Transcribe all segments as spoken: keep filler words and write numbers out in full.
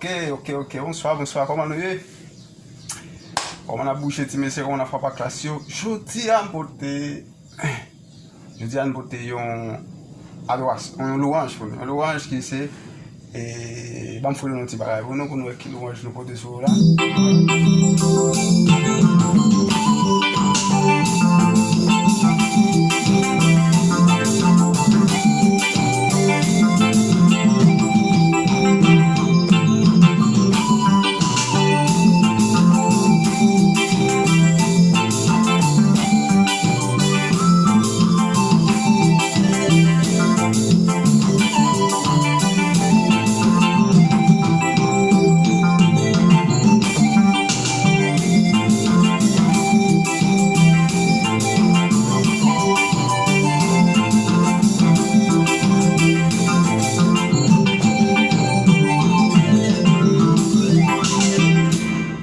Ok, ok, ok. Bonswa, bonswa. Kòman nou ye? Kòman n ap bouje, ti mesye? Kòman n ap frape ak klas yo? Jodi a, m pote, jodi a, m pote yon adorasyon, yon lwanj pou nou. Yon lwanj ki se, e, ban m foule yon ti bagay pou nou, pou nou wè ki lwanj nou pote sou yo la.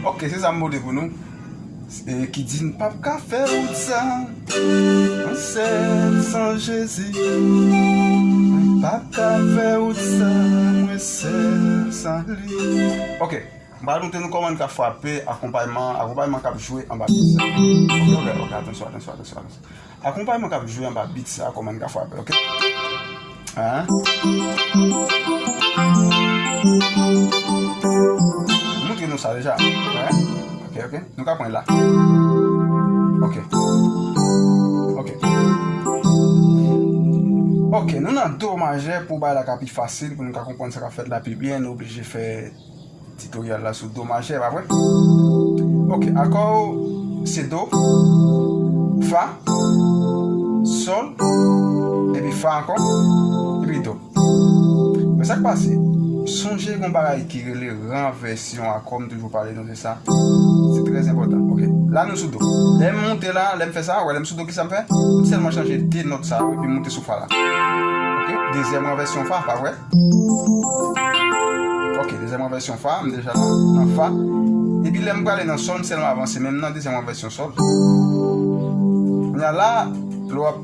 Ok, se sa m pote pou nou. E ki di n p ap ka fè wout sa, mwen sèl san Jezi. Mwen p ap ka fè wout sa, mwen sèl san li. Ok. M pral montre nou kòman n ka frape akonpayman, akonpayman k ap jwe anba beat sa. Ok, ok, ok, atansyon, atansyon, atansyon, atansyon. Akonpayman k ap jwe anba beat sa, kòman n ka frape, ok? Hein? M montre nou sa deja. Hein? Ok, ok. Nou ka pran la. Ok. Ok. Ok, nou nan do majè pou bagay la ka pi fasil, pou nou ka konprann sa k ap fèt la pi byen, nou oblije fè titoryal la sou do majè, pa vre? Ok, akò se do, fa, sòl, epi fa ankò, epi do. Men sa k pase, sonje gon bagay ki rele ranvèsyon akò, m toujou pale nou de sa. Se trè enpòtan. Ok, la nou sou do. Lè m monte la, lè m fè sa, wè, lè m sou do, kisa m fè? M sèlman chanje de nòt sa yo, epi m monte sou fa la. Ok, dezyèm ranvèsyon fa, pa vre? Ok, dezyèm ranvèsyon fa, m deja nan, nan fa. Epi lè m prale nan sòl, m sèlman avanse men m nan dezyèm ranvèsyon sòl. Kounye a la, lè w ap,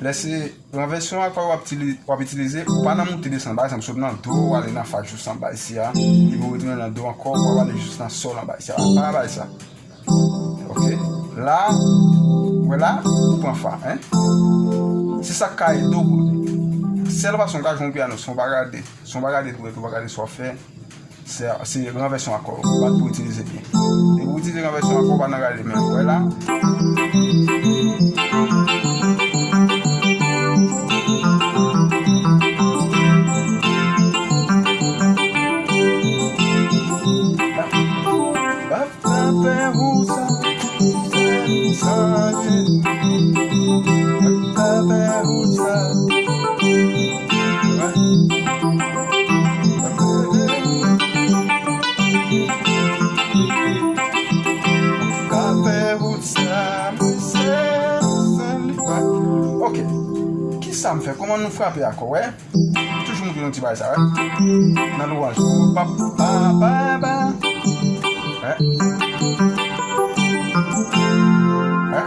lè se ranvèsyon akò w ap itili-, w ap itilize, ou pa nan monte desann, pa egzanp, sot nan do, w ale nan fa jis anba isi a, epi w retounen nan do ankò, w ap ale jis nan sòl anba isi a. Pa anba isi a. Ok. La, wè la, ou pran fa, hein? Se sa k ka ede w pou, sèl fason w ka jwe yon pyano, se w pa gade, se w pa gade dwèt, ou pa gade sa w fè, se, se ranvèsyon akò, ou pa t pou itilize pye. E pou itilize ranvèsyon akò, ou pa nan gade men, wè la. Sa fè ou sa, sa ye. Sa fè ou sa. Sa fè ou sa, mwen se Sa m fè, kòman nou frape akò, wè? Toujou montre nou ti bagay sa, wè? Nan lwanj. Pa, pa, pa, pa. Wè? Wè?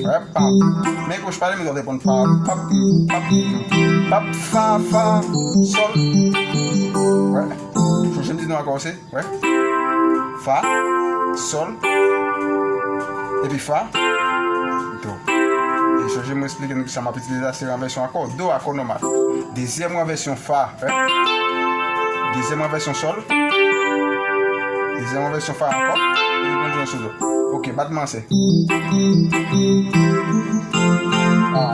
Wè, pa. Men goch pa, men dwat reponn pa, pa, pa, pa, fa, fa, sòl. Wè. Chonje m di nou akò se, wè. Fa, sòl, epi fa, do. E chonje mwen eksplike nou kisa m ap itilize la, se ranvèsyon akò, do, akò nòmal. Dezyèm ranvèsyon fa, wè. Dezyèm ranvèsyon sòl. Dezyèm ranvèsyon fa ankò. Epi kontinye sou do. Ok, batman se. Ah.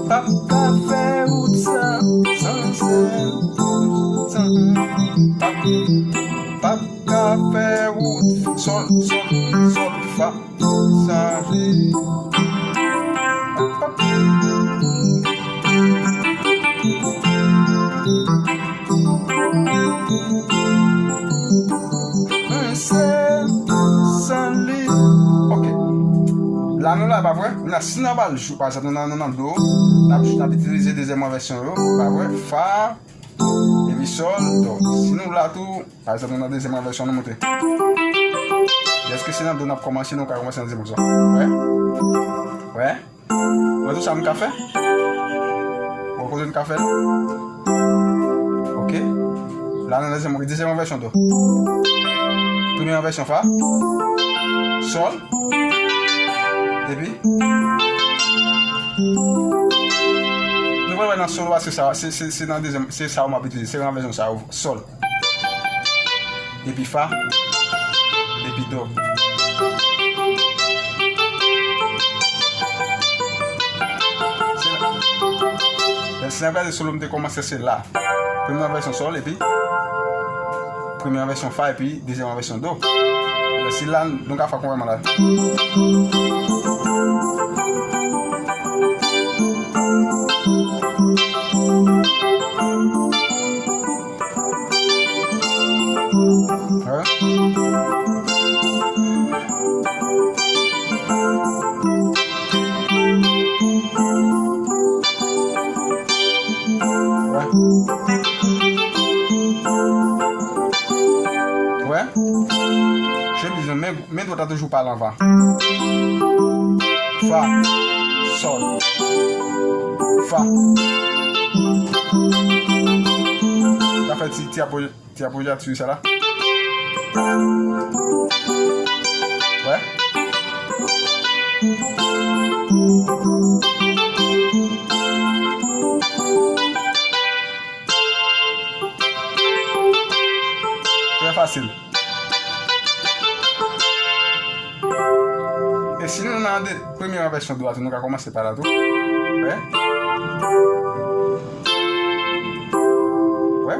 Pa p ka fè wout san, san sèl, san, pa p, pa p ka fè wout, sòl, sòl, sòl, fa, san li. Pa p. Mwen se san li. Ok. La nou la, pa vre? Mennan, si n al jou, pa egzanp, nou nan, nou nan do, n ap, n ap itilize dezyèm ranvèsyon yo, pa vre? Fa, epi sòl, do. Si nou la tou, pa egzanp, nou nan dezyèm ranvèsyon, nou monte. Dèske se nan do n ap kòmanse, nou ka kòmanse nan dezyèm ranvèsyon. Wè? Wè? Wè tou sa m ka fè? Wè kote m ka fè l? Ok. La nan dezyèm, dezyèm ranvèsyon do. Premye ranvèsyon fa. Sòl. Epi. Nou pral wè nan sòl, se sa, se, se, se nan dezyèm, se sa w m ap itilize, se ranvèsyon sa yo, sòl. Epi fa, epi do. Se la. Si n ap gade solo m te kòmanse, se la. Premye ranvèsyon sòl, epi premye ranvèsyon fa, epi dezyèm ranvèsyon do. Si la, nou ka fè konpranman la. Wè. Wè. Wè. Chemiz lan, men, men dwat la toujou pale anvan. Fa. Sòl. Fa. Sa fè ti, ti apo-, ti apolyati sa la. Wè. Trè fasil. E si nou nan de, premye ranvèsyon do a tou, nou ka kòmanse pa la tou. Wè. Wè.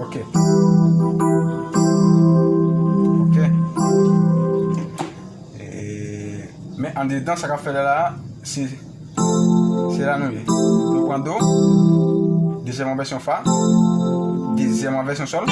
Ok. Ok. E, men andedan sa k ap fèt la, se, se la nou ye. Nou pran do, dezyèm ranvèsyon fa, dezyèm ranvèsyon sòl,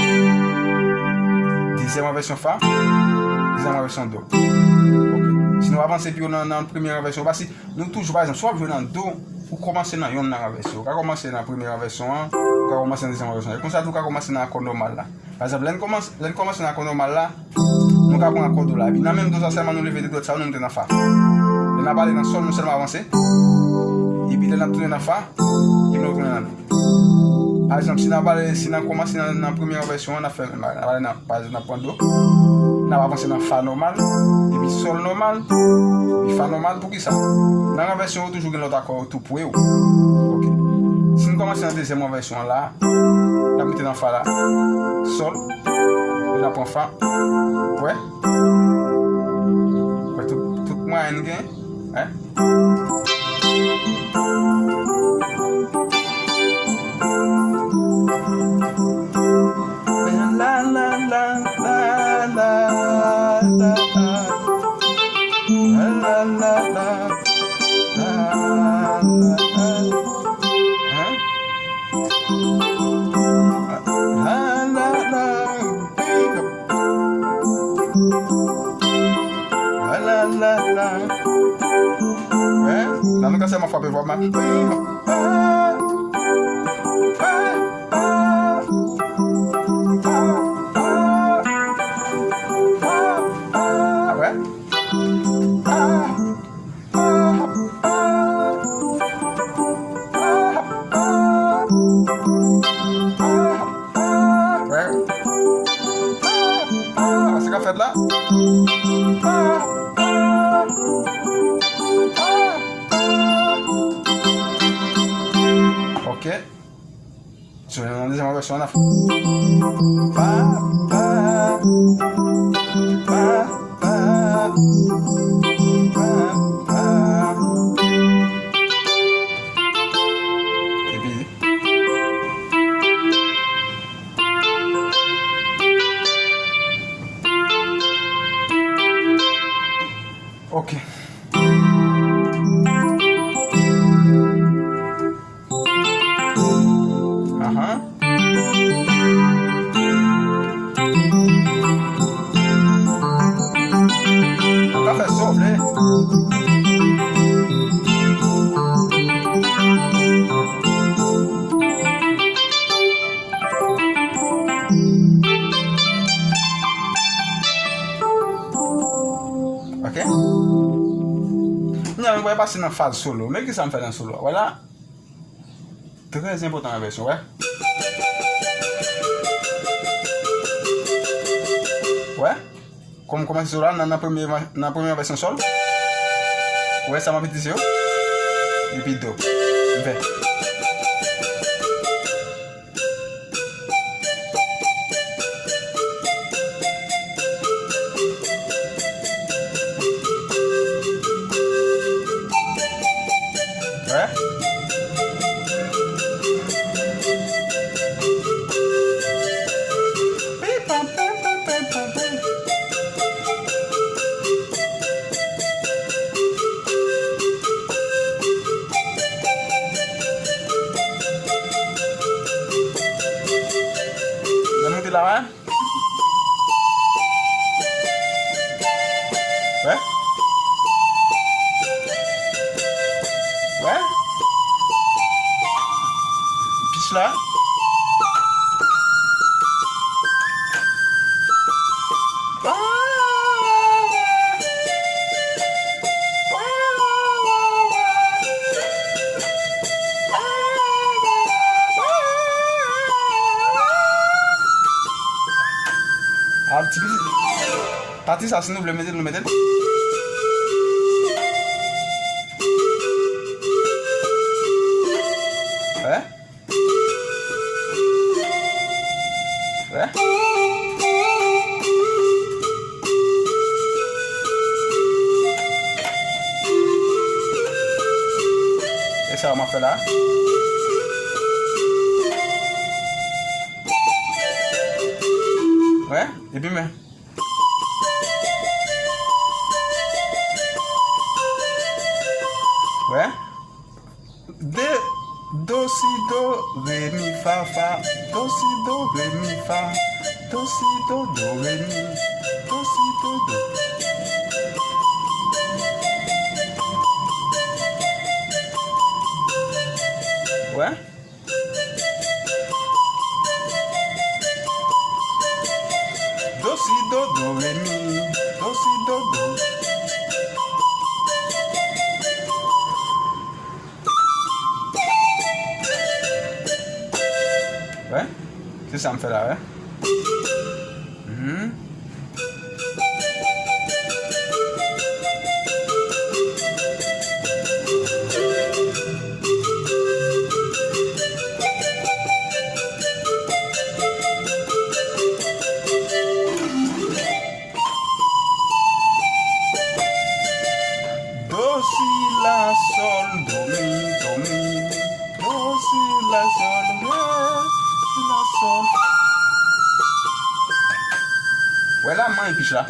dezyèm ranvèsyon fa, dezyèm ranvèsyon do. Ok. Si nou avanse pi wo nan, nan premye ranvèsyon, paske nou toujou, pa egzanp, si w ap jwe nan do, ou kòmanse nan yonn nan ranvèsyon. Ou ka kòmanse nan premye ranvèsyon an, ou ka kòmanse nan dezyèm ranvèsyon an. E konsa tou, ou ka kòmanse nan akò nòmal la. Pa egzanp, lè n kòmanse, lè n kòmanse nan akò nòmal la, nou ka pran akò do la. Epi nan menm do sa sèlman nou leve de dwèt sa yo, nou monte nan fa. Lè n ap ale nan sòl, nou sèlman avanse. Epi lè n ap tounen nan fa, epi nou retounen nan do. Pa egzanp, si n ap ale, si n ap kòmanse nan, nan premye ranvèsyon an, n ap fè menm bagay. N ap ale nan, pa egzanp, n ap pran do. N ap avanse nan fa nòmal, epi sòl nòmal, epi fa nòmal. Poukisa? Nan ranvèsyon yo toujou gen lòt akò yo tou pre yo. Ok. Si n kòmanse nan dezyèm ranvèsyon an la, n ap monte nan fa la. Sòl. N ap pran fa. Wè? Wè tout, tout mwayen n gen. Hein? Men la, la, Sèlman frape vwa m. Wè. Wè. Sa k ap fèt la? Ok. Sou yon dezyèm vèsyon, n a fè. Pa, pa, pa, pa, pa, pa. Epi. Ok. Ahan. Ou ka fè sa w vle. Ok. Kounye a, nou pral pase nan faz solo. Men kisa m fè nan solo a? Vwala. Trè enpòtan nan vèsyon, wè. Wè. Kòm m kòmanse solo a nan, nan premye, nan premye vèsyon sòl. Wè sa m ap itilize yo. Epi do. M fè. Wè. Lè moute la, wè. Wè. Wè. Pitch la. A, ti piti. Pati sa, si nou vle mete l, nou mete l. Wè. Wè. E sa m ap fè la. Wè, epi men. Wè. De, do, si, do, re, mi, fa, fa, do, si, do, re, mi, fa, do, si, do, do, re, mi, do, si, do, do. Wè. Do, si, do, do, re, mi, do, si, do, do. Wè, se sa m fè la, wè. Mhm. Do, si, la, sòl, do, mi, do, mi, mi. Do, si, la, sòl, re, si, la, sòl. Wè la, m manyen pitch la.